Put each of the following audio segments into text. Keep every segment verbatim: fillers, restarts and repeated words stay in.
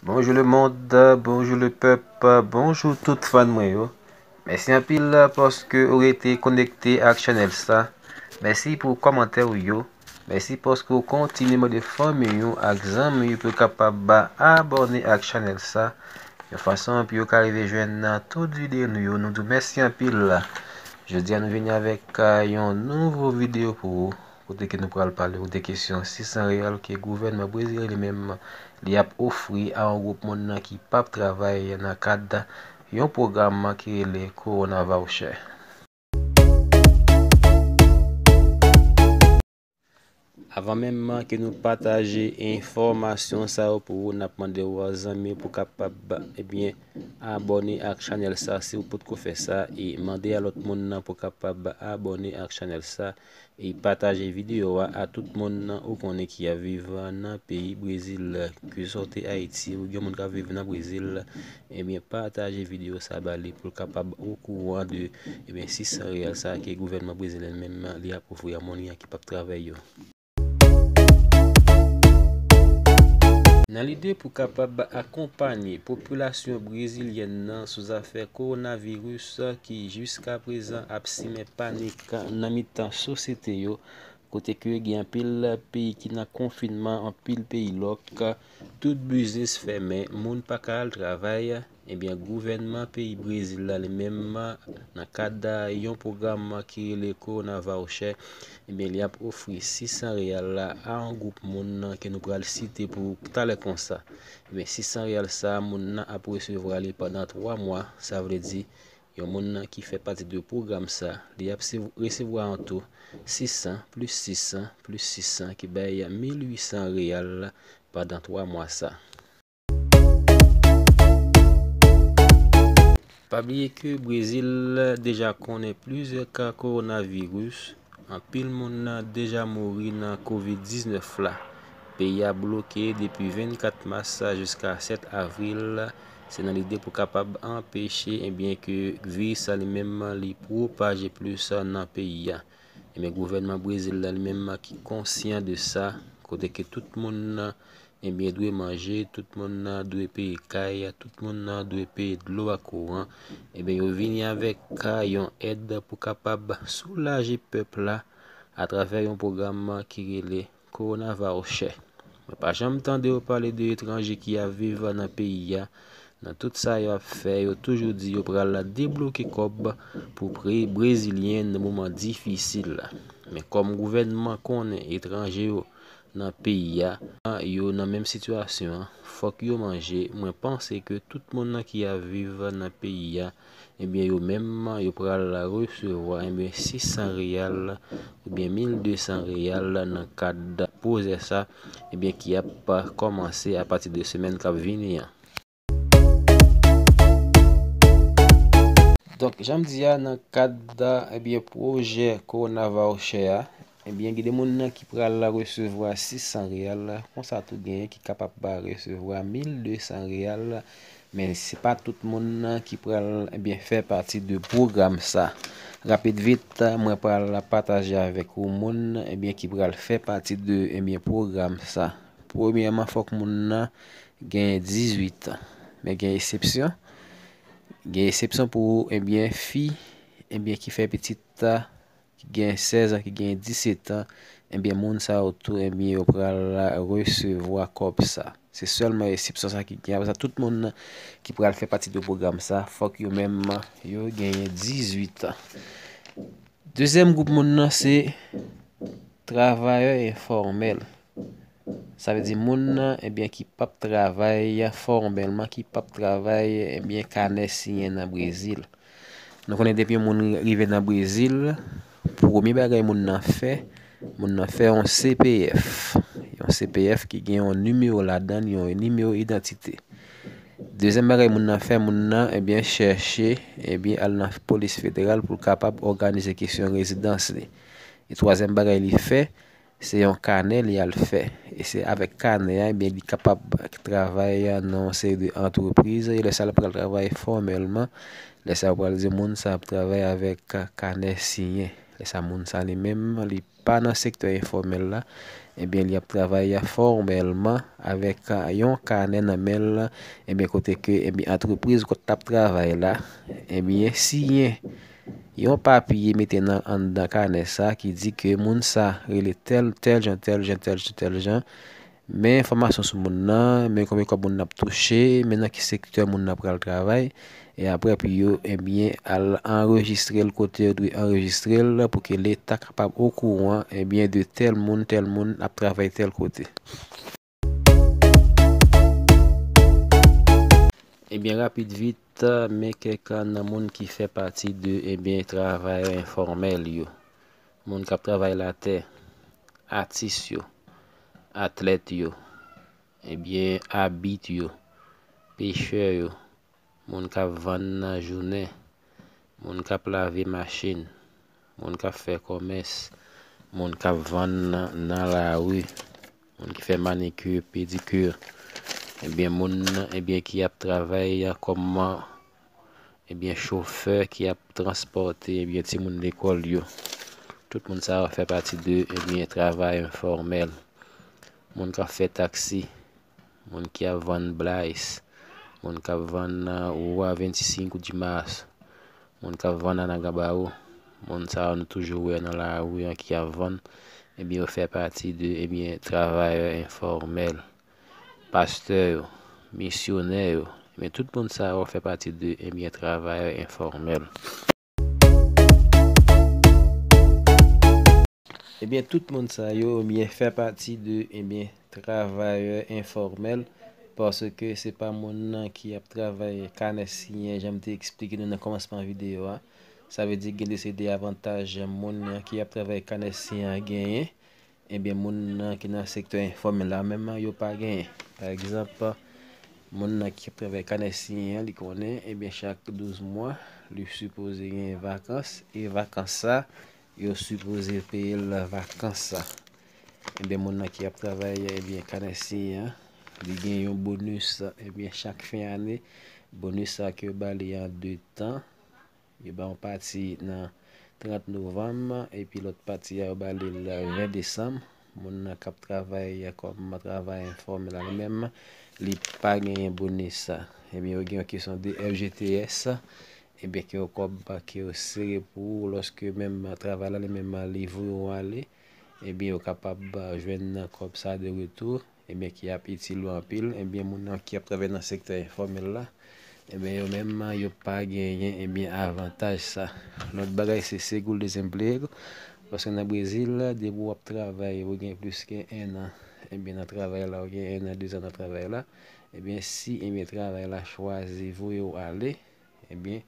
Bonjou lemonn, bonjou lepèp, bonjou tout fan mwen yo. Mèsi anpil paske ou rete konekte ak chanèl sa. Mèsi pou kòmantè ou yo. Mèsi paske ou kontinye mande fanmi ou ak zanmi ou pou yo kapab abòne ak chanèl sa. Yon fason pou yo ka rive jwenn tout videyo nou yo. Nou di w mèsi anpil. Jodi a nou vini avèk, ah, yon nouvo videyo pou ou. Kote ke nou pral pale w de kesyon sis san reyal ke gouvènman brezilyen li menm li ap ofri a yon gwoup moun nan ki p ap travay nan kad yon pwogram ki rele Corona Voucher. Avan menm ke nou pataje enfòmasyon sa yo pou ou, n ap mande w zanmi pou kapab, ebyen, abòne ak chanèl sa si w potko fè sa, e mande a lòt moun nan pou kapab abòne ak chanèl sa. E pataje videyo a a tout moun ou konnen ki ap viv nan peyi Brezil. Ke sòti Ayiti ou gen moun k ap viv nan Brezil, ebyen, pataje videyo sa ba li pou l kapab okouran de, ebyen, sis san reyal sa ke gouvènman brezilyen menm li ap ofri a moun ki p ap travay yo. Nan lide pou kapab akonpanye popilasyon brezilyèn nan sou zafè kowonaviris ki jiskaprezan ap simen panik nan mitan sosyete yo, kote ke gen anpil peyi ki nan konfinman, anpil peyi lòk, tout biznis fèmen, moun pa ka al travay, ebyen, gouvènman peyi Brezil la, li menm, nan kad yon pwogram ki rele Corona Voucher, ebyen, li ap ofri sis san reyal la a yon gwoup moun ke nou pral site pou talè konsa. Ebyen, sis san reyal sa, moun nan ap resevwa li pandan twa mwa, sa vle di, yon moun nan ki fè pati de pwogram sa, li ap se-, resevwa an tou sis san plis sis san plis sis san ki bay mil uit san reyal pandan twa mwa sa. Pa bliye ke Brezil deja konnen plizyè ka kowonaviris. Anpil moun nan deja mouri nan kovid diznèf la. Peyi a bloke depi vennkat mas jiska sèt avril. Se nan lide pou kapab anpeche, ebyen, ke viris sa li menm li pwopaje plis nan peyi a. Ebyen, gouvènman Brezil la li menm ki konsyan de sa, kote ke tout moun nan, ebyen, dwe manje, tout moun nan dwe peye kay, tout moun nan dwe peye dlo ak kouran. Ebyen, yo vini avèk, ah, yon èd pou kapab soulaje pèp la atravè yon pwogram ki rele Corona Voucher. Mwen pa janm tande yo pale de etranje ki ap viv nan peyi a. Nan tout sa y ap fè, yo toujou di yo pral debloke kòb pou pre-, brezilyen nan moman difisil la. Men kòm gouvènman konnen etranje yo nan peyi a, yo nan menm sitiyasyon an, fòk yo manje. Mwen panse ke tout moun nan ki ap viv nan peyi a, ebyen, yo menm, yo pral resevwa, ebyen, sis san reyal oubyen mil de san reyal nan kad pwojè sa, ebyen, ki ap kòmanse apati de semèn k ap vini an. Donk, jan m di a, nan kad, ebyen, pwojè Corona Voucher a, ebyen, gen de moun nan ki pral resevwa sis san reyal, konsa tou genyen ki kapab resevwa mil de san reyal, men se pa tout moun nan ki pral, ebyen, fè pati de pwogram sa. Rapid vit, mwen pral pataje avèk ou moun, ebyen, ki pral fè pati de, ebyen, pwogram sa. Premyèman, fòk moun nan gen dizuit an. Men gen eksepsyon. Gen eksepsyon pou, ebyen, fi, ebyen, ki fè pitit, ki gen sèz an, ki gen disèt an, ebyen, moun sa yo tou, ebyen, yo pral resevwa kòb sa. Se sèlman eksepsyon sa ki gen. Apre sa, tout moun ki pral fè pati de pwogram sa, fòk yo menm, yo genyen dizuit an. Dezyèm gwoup moun nan, se travayè enfòmèl. Sa vle di moun nan, ebyen, ki p ap travay fòmèlman, ki p ap travay, ebyen, kanè siyen nan Brezil. Nou konnen depi yon moun rive nan Brezil, premye bagay moun nan fè, moun nan fè yon C P F. Yon C P F ki gen yon nimewo ladan l, yon nimewo idantite. Dezyèm bagay moun nan fè, moun nan, ebyen, chèche, ebyen, al nan polis federal pou l kapab òganize kesyon rezidans li. E twazyèm bagay li fè, se yon kanè li al fè. E se avèk kanè a, ebyen, li kapab travay nan yon seri de antrepriz. E lè sa, l pral travay fòmèlman. Lè sa, yo pral di moun sa ap travay avèk kanè siyen. Lè sa, moun sa li menm, li pa nan sektè enfòmèl la, ebyen, li ap travay fòmèlman avèk yon kanè nan men l, ebyen, kote ke, ebyen, antrepriz kot l ap travay la, ebyen, siyen yon papye mete nan anndan kanè sa ki di ke moun sa rele tèl, tèl jan, tèl jan, tèl jan, tèl jan, men enfòmasyon sou moun nan, men konbyen kòb moun nan ap touche, men nan ki sektè moun nan pral travay, e apre pou yo, ebyen, al anrejistre l kote yo dwe anrejistre l pou ke Leta kapab okouran, ebyen, de tèl moun, tèl moun ap travay tèl kote. Ebyen, rapid vit, men kèk nan moun ki fè pati de, ebyen, travayè enfòmèl yo. Moun k ap travay latè, atis yo, atlèt yo, ebyen, abit yo, pechè yo, moun k ap vann nan jounen, moun k ap lave machin, moun k ap fè kòmès, moun k ap vann nan, nan lari, moun ki fè manikir, pedikur, ebyen, moun, ebyen, ki ap travay kòm, ebyen, chofè ki ap transpòte, ebyen, timoun lekòl yo. Tout moun sa yo fè pati de, ebyen, travay enfòmèl. Moun k ap fè taksi, moun ki ap vann blayiz, moun k ap vann, euh, ou a vennsenk ou di mas, moun k ap vann anaganbawo, moun sa yo nou toujou wè nan lari an ki ap vann, ebyen, yo fè pati de, ebyen, travayè enfòmèl. Pastè yo, misyonè yo, ebyen, tout moun sa yo fè pati de, ebyen, travayè enfòmèl. Ebyen, tout moun sa yo, ebyen, fè pati de, ebyen, travayè enfòmèl, paske se pa moun nan ki ap travay kanè siyen, jan m te eksplike nou nan kòmansman videyo a. Sa vle di gen de se de avantaj moun nan ki ap travay kanè siyen an genyen, ebyen, moun nan ki nan sektè enfòmèl la menm, yo pa genyen. Pa egzanp, moun nan ki ap travay kanè siyen an, li konnen, ebyen, chak douz mwa, li sipoze gen vakans, e vakans sa, yo sipoze peye l vakans sa. Ebyen, moun nan ki ap travay, ebyen, kanè siyen an, li gen yon bonis, ebyen, chak fen ane, bonis sa ke yo ba li an de tan, yo ba yon pati nan trant novanm, epi lòt pati a yo ba li l ven desanm. Moun nan k ap travay kòm travay enfòmèl la, li menm, li pa genyen bonis sa. Ebyen, yo gen yon kesyon de F G T S, ebyen, ke yo kòb ke yo sere pou ou lòske menm travay la, li menm li voye w ale, ebyen, yo kapab jwenn kòb sa de retou, ebyen, ki ap itil ou anpil, ebyen, moun nan ki ap travay nan sektè enfòmèl la, ebyen, yo menm, yo pa genyen, ebyen, avantaj sa. Lòt bagay, se seguro-desemprego, paske nan Brezil, depi w ap travay, ou gen plis ke en an, ebyen, nan travay la, ou gen en an, de zan nan travay la, ebyen, si, ebyen, travay la chwazi voye w ale, ebyen,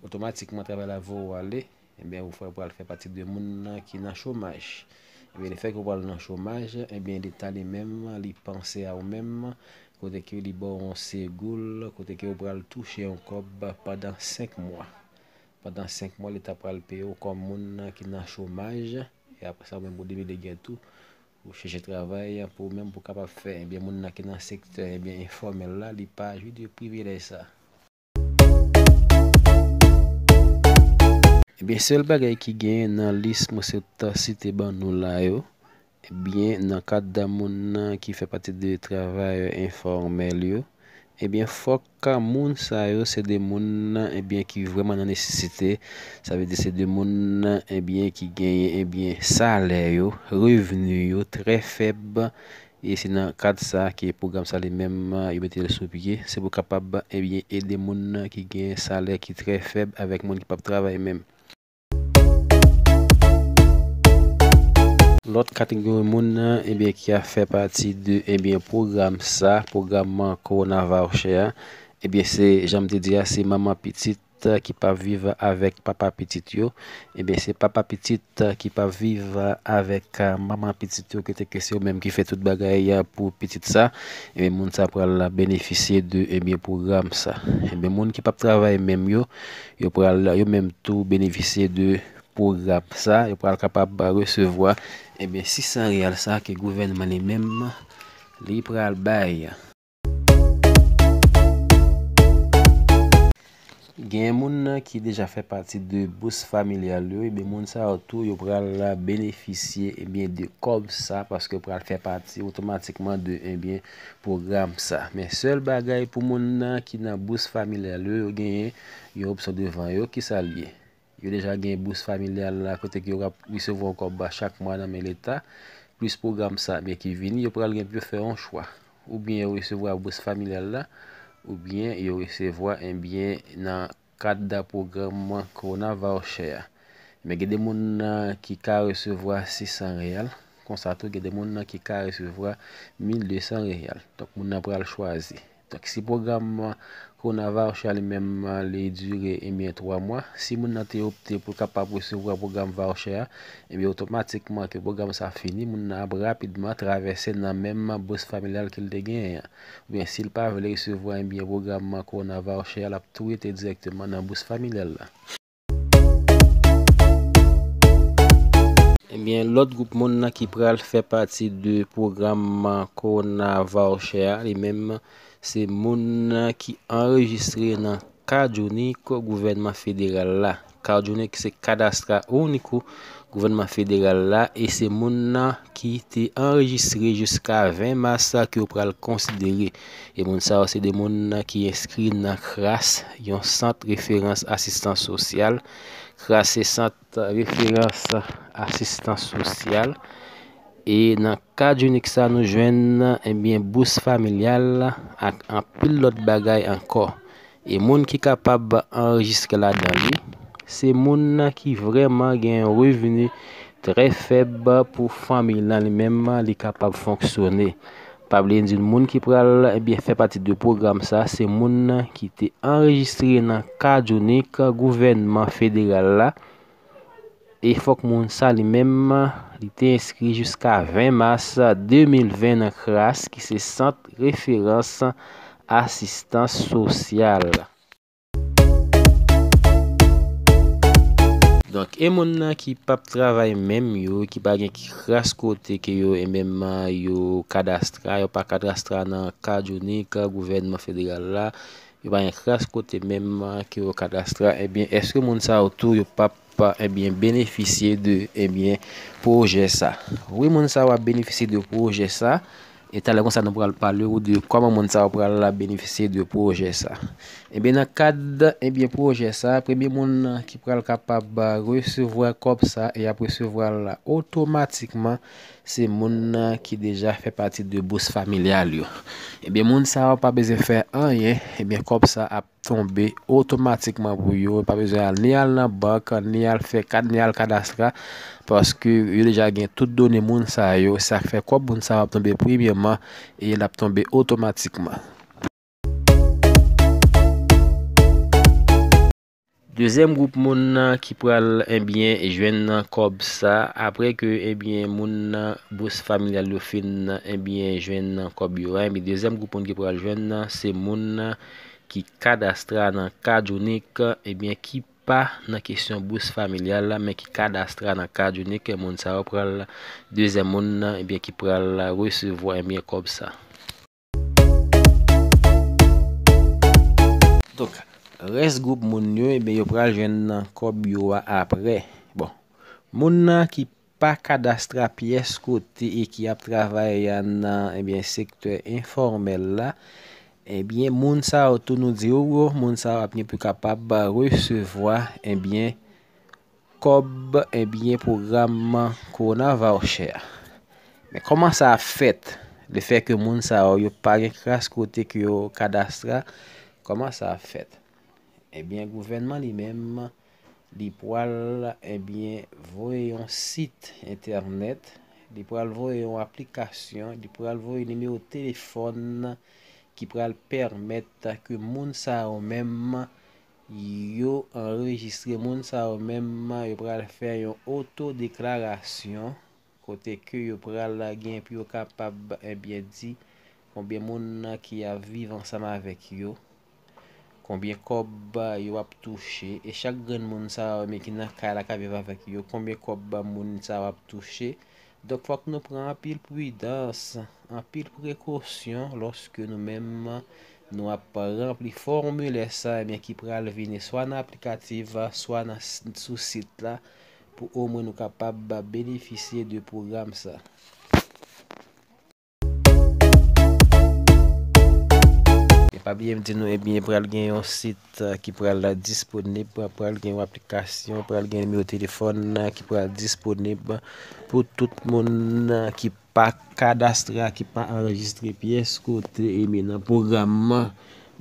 otomatikman, travay la voye w ale, ebyen, ou fè, pral fè pati de moun nan ki nan chomaj. Ebyen, lefètke ou pral nan chomaj, ebyen, Leta li menm, li panse a ou menm, kote ke li ba w yon seguro, kote ke ou pral touche yon kòb pandan senk mwa. Pandan senk mwa, Leta pral peye w kòm moun nan ki nan chomaj, e apre sa, ou menm, ou demele gen tou, ou chèche travay pou ou menm pou w kapab fè. Ebyen, moun nan ki nan sektè, ebyen, enfòmèl la, li pa jwi de privilèj sa. Ebyen, sèl bagay ki genyen nan lis mwen sot site ban nou la yo, ebyen, nan kad moun nan ki fè pati de travayè enfòmèl yo, ebyen, fòk moun sa yo se de moun, ebyen, ki vrèman nan nesesite. Sa vle di se de moun, ebyen, ki genyen, ebyen, salè yo, revni yo trè fèb, e se nan kad sa ke pwogram sa li menm, yo mete l sou pye. Se pou kapab, ebyen, ede moun nan ki gen salè ki trè fèb avèk moun ki p ap travay menm. Lòt kategori moun nan, ebyen, ki ap fè pati de, ebyen, pwogram sa, pwogram Corona Voucher a, ebyen, se, jan m te di a, se manman pitit ki p ap viv avèk papa pitit yo, ebyen, se papa pitit ki p ap viv avèk, a, manman pitit yo, kote ke se yo menm ki fè tout bagay, a, pou pitit sa, ebyen, moun sa pral benefisye de, ebyen, pwogram sa. Ebyen, moun ki p ap travay menm yo, yo pral, yo menm tou benefisye de pwogram sa, yo pral kapab resevwa, ebyen, sis san reyal sa ke gouvènman li menm, li pral bay. Gen moun nan ki deja fè pati de bous familyal yo, ebyen moun sa yo tou yo pral benefisye ebyen de kòb sa, paske yo pral fè pati otomatikman de ebyen pwogram sa. Men sèl bagay pou moun nan ki nan bous familyal yo, yo genyen yon opsyon devan yo, ki sa l ye? Yo deja gen bous familyal la, kote ke yo ap resevwa yon kòb chak mwa nan men Leta, plis pwogram sa, men ki vini, yo pral gen pou yo fè yon chwa. Oubyen yo resevwa bous familyal la, oubyen yo resevwa, ebyen, nan kad pwogram Corona Voucher a. Men gen de moun nan ki ka resevwa sis san reyal, konsa tou gen de moun nan ki ka resevwa mil de san reyal. Donk, moun nan pral chwazi. Donk, si pwogram Corona Voucher li menm li dire, ebyen, twa mwa, si moun nan te opte pou l kapab resevwa pwogram voucher a, ebyen, otomatikman ke pwogram sa fini, moun nan ap rapidman travèse nan menm bous familyal ke l te genyen an. Oubyen, si l pa vle resevwa, ebyen, pwogram Corona Voucher a, l ap tou rete dirèkteman nan bous familyal la. Ebyen, lòt gwoup moun nan ki pral fè pati de pwogram Corona Voucher a, li menm, se moun nan ki anrejistre nan CardUnic gouvènman federal la. CardUnic se Cadastre Único gouvènman federal la, e se moun nan ki te anrejistre jiska ven mas ke yo pral konsidere. E moun sa yo se de moun nan ki enskri nan CRAS, yon sant referans asistans sosyal. CRAS se sant referans asistans sosyal. E nan CardUnic sa, nou jwenn, ebyen, bous familyal ak anpil lòt bagay ankò. E moun ki kapab anrejistre ladan li, se moun nan ki vrèman gen yon revni trè fèb pou fanmi lan li menm li kapab fonksyone. Pa bliye di l, moun ki pral, ebyen, fè pati de pwogram sa, se moun nan ki te anrejistre nan CardUnic gouvènman federal la. E fòk moun sa li menm, li te enskri jiska ven mas de mil ven nan CRAS, ki se sant referans asistans sosyal. Donk, e moun nan ki p ap travay menm yo, ki pa gen kras kote ke yo, e menm yo kadastra, yo pa kadastra nan CardUnic gouvènman federal la, yo pa gen kras kote menm ke yo kadastra, ebyen, èske moun sa yo tou yo p ap, ebyen, benefisye de, ebyen, pwojè sa? Wi, moun sa yo ap benefisye de pwojè sa. E talè konsa, nou pral pale w de kòman moun sa yo pral benefisye de pwojè sa. Ebyen, nan kad, ebyen, pwojè sa, premye moun ki pral kapab resevwa kòb sa e ap resevwa l otomatikman, se moun ki deja fè pati de bous familyal yo. Ebyen, moun sa yo pa bezwen fè anyen, ebyen, kòb sa ap tonbe otomatikman pou yo. Pa bezwen al, ni al nan bank, ni al fè kad, ni al kadastra, paske yo deja gen tout done moun sa yo. Sa k fè kòb moun sa yo ap tonbe premyèman e l ap tonbe otomatikman. Dezyèm gwoup moun nan ki pral, ebyen, jwenn nan kòb sa, apre ke, ebyen, moun nan bous familyal yo fin, ebyen, jwenn nan kòb yo a, ebyen, dezyèm gwoup moun ki pral jwenn nan, se moun nan ki kadastra nan CardUnic, ebyen, ki pa nan kesyon bous familyal la, men ki kadastra nan CardUnic, moun sa yo pral, dezyèm moun nan, ebyen, ki pral resevwa, ebyen, kòb sa. Donk, rès gwoup moun yo, ebyen, yo pral jwenn nan kòb yo a apre. Bon, moun nan ki pa kadastra pyès kote e ki ap travay nan, ebyen, sektè enfòmèl la, ebyen, moun sa yo tou nou di yo, moun sa yo ap gen pou kapab resevwa, ebyen, kòb, ebyen, pwogram Corona Voucher. Men kòman sa ap fèt? Lefètke moun sa yo, yo pa gen kras kote ke yo kadastra, kòman sa ap fèt? Ebyen, gouvènman li menm, li pral, ebyen, voye yon sit entènèt, li pral voye yon aplikasyon, li pral voye nimewo telefòn ki pral pèmèt ke moun sa yo menm, yo anrejistre, moun sa yo menm, yo pral fè yon otodeklarasyon, kote ke yo pral gen pou yo kapab, ebyen, di konbyen moun ki ap viv ansanm avèk yo, konbyen kòb yo ap touche, e chak grenn moun sa yo, men ki nan kay la k ap viv avèk yo, konbyen kòb moun sa yo ap touche. Donk, fòk nou pran anpil pridans, anpil prekosyon lòske nou menm Nou ap ranpli fòmilè sa, ebyen, ki pral vini swa nan aplikatif, swa nan, sou sit la, pou omwen nou kapab benefisye de pwogram sa. E pa bliye m di nou, ebyen, pral gen yon sit, eh, ki pral la disponib, pral gen yon aplikasyon, pral gen nimewo telefòn, eh, ki pral disponib pou tout moun, eh, ki pa kadastre, ki pa anrejistre pyès kote, ebyen, nan pwogram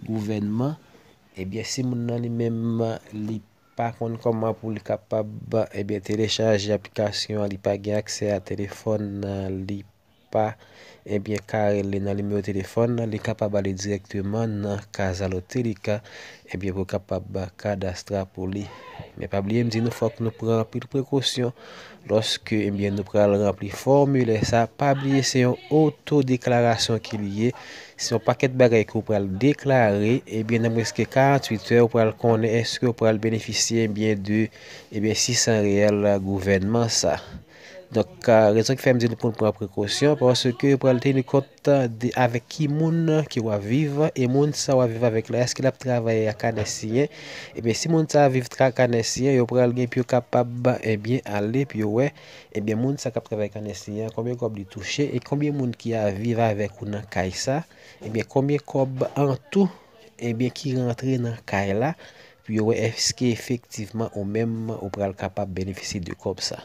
gouvènman. Ebyen, si moun nan li menm, li pa konn kòman pou li kapab, ebyen, telechaje aplikasyon an, li pa gen aksè a telefòn, li pa, ebyen, ka rele nan nimewo telefòn nan, li kapab ale dirèkteman nan Casa Lotérica, ebyen, pou kapab kadastre pou li. Men pa bliye m di nou, fòk nou pran anpil prekosyon lòske, ebyen, nou pral ranpli fòmilè sa. Pa bliye, se yon otodeklarasyon ke li ye. Se yon pakèt bagay ke w pral deklare, ebyen, nan mwens ke karanntuit è, w pral konnen èske w pral benefisye, ebyen, de, ebyen, sisan reyèl gouvènman sa. Donk, ah, rezon ki fè m di nou pou n pran prekosyon, paske yo pral teni kont de avèk ki moun ke w ap viv, e moun sa w ap viv avèk la, èske l ap travay ak Cannes Siyen? Ebyen, si moun sa ap viv tra-, Cannes Siyen, yo pral gen pou yo kapab, ebyen, ale pou yo wè, ebyen, moun sa k ap travay ak Cannes Siyen an, konbyen kòb li touche, e konbyen moun ki ap viv avèk ou nan kay sa, ebyen, konbyen kòb an tou, ebyen, ki rantre nan kay la, pou yo wè èske efektivman ou menm ou pral kapab benefisye de kòb sa.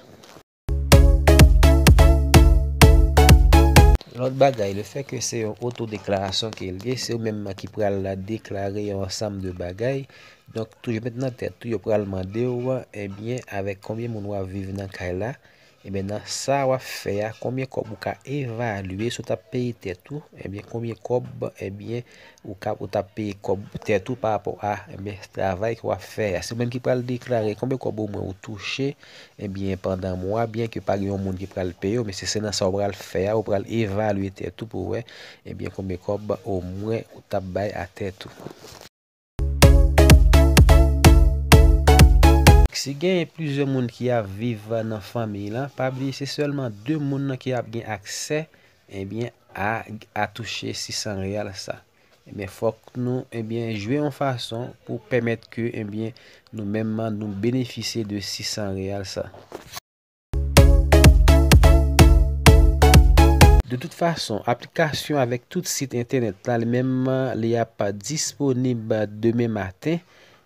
Lòt bagay, lefètke se yon otodeklarasyon ke l ye, se ou menm ki pral deklare yon ansanm de bagay. Donk, toujou met nan tèt ou, yo pral mande w, ebyen, avèk konbyen moun w ap viv nan kay la. Ebyen, nan sa w ap fè a, konbyen kòb ou ka evalye, si w t ap peye tèt ou, ebyen, konbyen kòb, ebyen, ou ka, ou t ap peye kòb tèt ou pa rapò a, ebyen, travay ke w ap fè a. Se ou menm ki pral deklare konbyen kòb omwen ou touche, ebyen, pandan mwa, byen ke pa gen yon moun ki pral peye w, men se, se nan sa w pral fè a, ou pral evalye tèt ou pou w wè, ebyen, konbyen kòb omwen ou t ap bay a tèt ou. Si gen plizyè moun ki ap viv nan fanmiy lan, pa bliye se sèlman de moun nan ki ap gen aksè, ebyen, a, a touche sisan reyal sa. Ebyen, fòk nou, ebyen, jwe yon fason pou pèmèt ke, ebyen, nou menm nou benefisye de sisan reyal sa. De tout fason, aplikasyon avèk tout sit entènèt la, li menm, li ap disponib demen maten.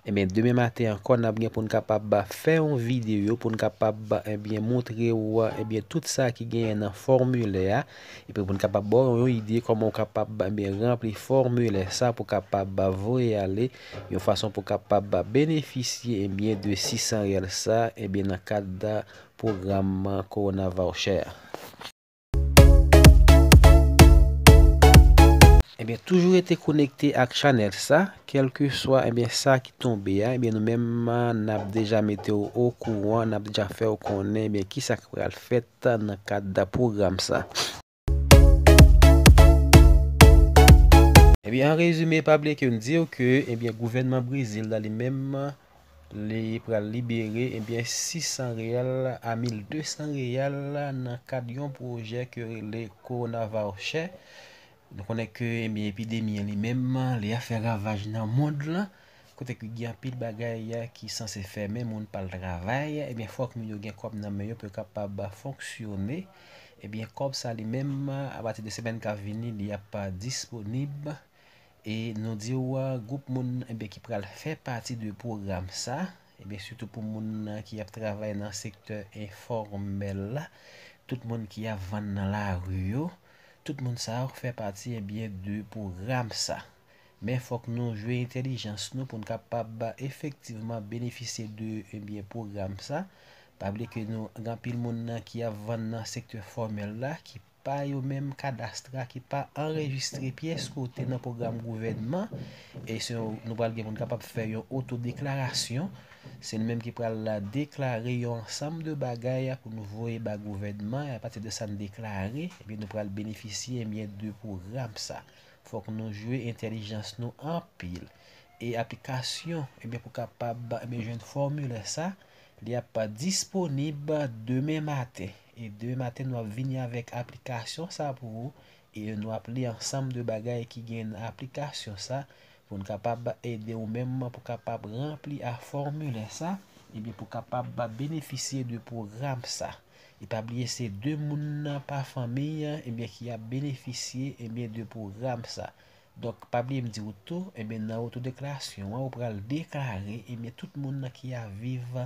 Ebyen, demen maten ankò, n ap gen pou n kapab fè yon videyo, pou n kapab, ebyen, montre w, ebyen, tout sa ki genyen nan fòmilè a, epi pou n kapab ba w yon ide kòman w kapab, ebyen, ranpli fòmilè sa pou kapab voye ale, yon fason pou kapab benefisye, ebyen, de sisan reyal sa, ebyen, nan kad pwogram Corona Voucher a. Ebyen, toujou rete konekte ak chanèl sa, kèlkeswa, ebyen, sa ki tonbe a, ebyen, nou menm, n ap deja mete w okouran, n ap deja fè w konnen, ebyen, kisa k pral fèt nan kad pwogram sa. Ebyen, an rezime, pa bliye ke m di w ke, ebyen, gouvènman Brezil la, li menm, li pral libere, ebyen, sisan reyal a mil de san reyal nan kad yon pwojè ke rele Corona Voucher. Nou konnen ke, ebyen, epidemi an li menm, li ap fè ravaj nan mond lan, kote ke gen anpil bagay ki sanse fèmen, moun pa al travay, ebyen, fòk moun yo gen kòb nan men yo pou yo kapab fonksyone. Ebyen, kòb sa li menm, apati de semèn k ap vini, li ap disponib. E nou di w, gwoup moun, ebyen, ki pral fè pati de pwogram sa, ebyen, sitou pou moun ki ap travay nan sektè enfòmèl la, tout moun ki ap vann nan lari yo, tout moun sa yo fè pati, ebyen, de pwogram sa. Men fòk nou jwe entèlijans nou pou n kapab efektivman benefisye de, ebyen, pwogram sa. Pa bliye ke nou gen anpil moun ki ap vann nan sektè fòmèl la, ki pa yo menm kadastre, ki pa anrejistre pyès kote nan pwogram gouvènman. E se yon, nou pral gen pou n kapab fè yon otodeklarasyon. Se nou menm ki pral deklare yon ansanm de bagay pou nou voye ba gouvènman. E apati de sa n deklare, ebyen, nou pral benefisye, ebyen, de pwogram sa. Fòk nou jwe entèlijans nou anpil. E aplikasyon, ebyen, pou kapab, ebyen, jwenn fòmilè sa, li ap disponib demen maten. E demen maten, nou ap vini avèk aplikasyon sa pou ou. E nou ap li ansanm de bagay ki gen nan aplikasyon sa pou n kapab ede ou menm pou kapab ranpli a fòmilè sa, ebyen pou kapab benefisye de pwogram sa. E pa bliye se de moun nan pa fanmi an, ebyen ki ap benefisye, ebyen de pwogram sa. Donk pa bliye m di w tou, ebyen nan otodeklarasyon an ou pral deklare, ebyen tout moun nan ki ap viv,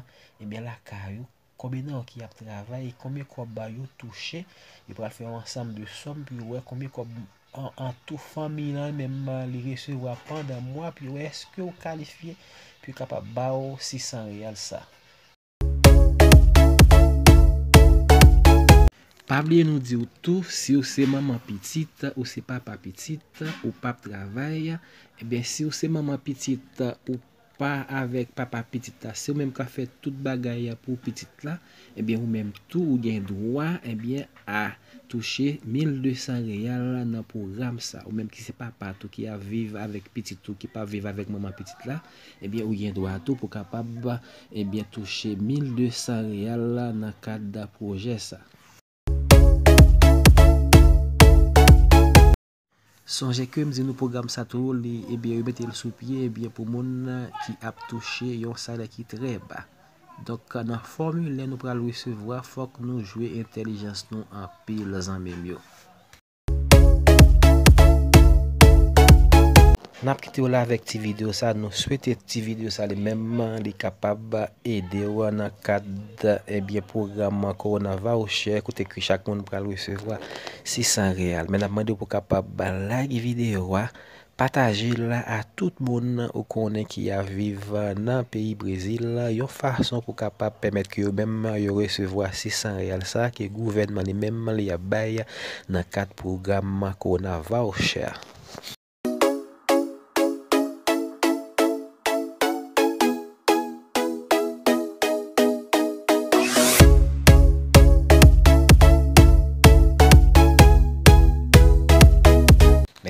ebyen lakay ou, konbyen nan yo ki ap travay, konbyen kòb yo touche, yo pral fè yon ansanm de sòm pou yo wè konbyen kòb an, an tou fanmi lan menm li resevwa pandan mwa, pou yo wè èske ou kalifye pou yo kapab ba w sis san reyal sa. Pa bliye nou di w tou, si w se manman pitit, ou se papa pitit, ou p ap travay, ebyen si w se manman pitit, ou pa avèk papa pitit la, se ou menm k ap fè tout bagay pou pitit la, ebyen ou menm tou ou gen dwa, ebyen a touche mil de san reyal nan pwogram sa. Ou menm ki se papa tou ki ap viv avèk pitit ou ki p ap viv avèk manman pitit la, ebyen ou gen dwa tou pou kapab, ebyen touche mil de san reyal nan kad pwojè sa. Sonje ke m di nou pwogram sa tou, li, ebyen, yo mete l sou pye, ebyen, pou moun ki ap touche yon salè ki trè ba. Donk, nan fòmilè nou pral resevwa, fòk nou jwe entèlijans nou anpil, zanmi m yo. N ap kite w la avèk ti videyo sa. Nou swete ti videyo sa li menm li kapab ede w nan kad, ebyen, pwogram Corona Voucher, kote ke chak moun pral resevwa sis san reyal. Men n ap mande w pou kapab like videyo a, pataje l a tout moun ou konnen ki ap viv nan peyi Brezil, yon fason pou kapab pèmèt ke yo menm yo resevwa sis san reyal sa ke gouvènman li menm li ap bay nan kad pwogram Corona Voucher.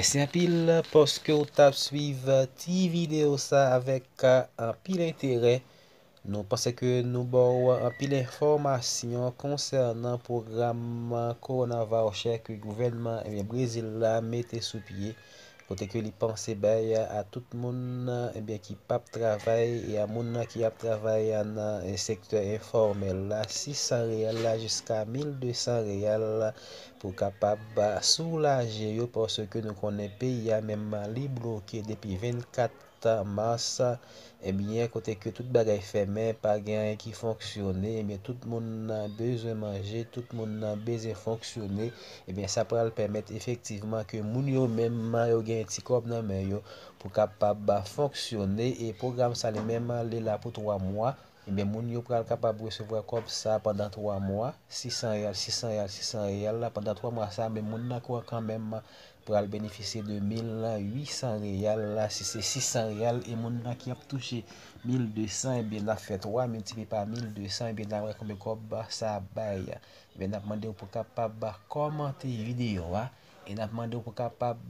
Mèsi anpil paske w t ap swiv ti videyo sa avèk, a, anpil enterè. Nou panse ke nou ba w anpil enfòmasyon konsènan pwogram Corona Voucher ke gouvènman, ebyen, Brezil la mete sou pye, kote ke li panse bay a tout moun, ebyen, ki p ap travay e a moun ki ap travay nan, e, sektè enfòmèl la, sis san reyal la jiska mil de san reyal pou kapab soulaje yo, paske nou konnen peyi a menm li bloke depi vennkat mas, ebyen, kote ke tout bagay fèmen, pa gen anyen ki fonksyone, ebyen, tout moun nan bezwen manje, tout moun nan bezwen fonksyone, ebyen, sa pral pèmèt efektivman ke moun yo menm yo gen ti kòb nan men yo pou kapab fonksyone, e pwogram sa li menm li la pou twa mwa. Ebyen, moun yo pral kapab resevwa kòb sa pandan twa mwa, sis san reyal, sis san reyal, sis san reyal la, pandan twa mwa sa, men moun nan kwa kanmenm pral benefisye de mil uit san reyal la, si se sis san reyal, e moun nan ki ap touche mil de san, ebyen, n ap fè twa miltipliye pa mil de san, ebyen, n ap wè konbyen kòb sa ap bay. Ebyen, n ap mande w pou kapab kòmante videyo a, e n ap mande w pou kapab,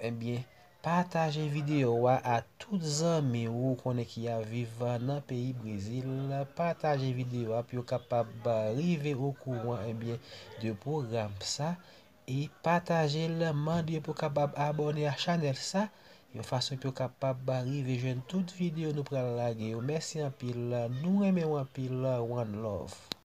ebyen, pataje videyo a a tout zanmi w ou konnen ki ap viv nan peyi Brezil. Pataje videyo a pou yo kapab rive okouran, ebyen, de pwogram sa. E pataje l, mande yo pou kapab abòne a chanèl sa, yon fason pou yo kapab rive jwenn tout videyo nou pral lage yo. Mèsi anpil, nou renmen w anpil, one love.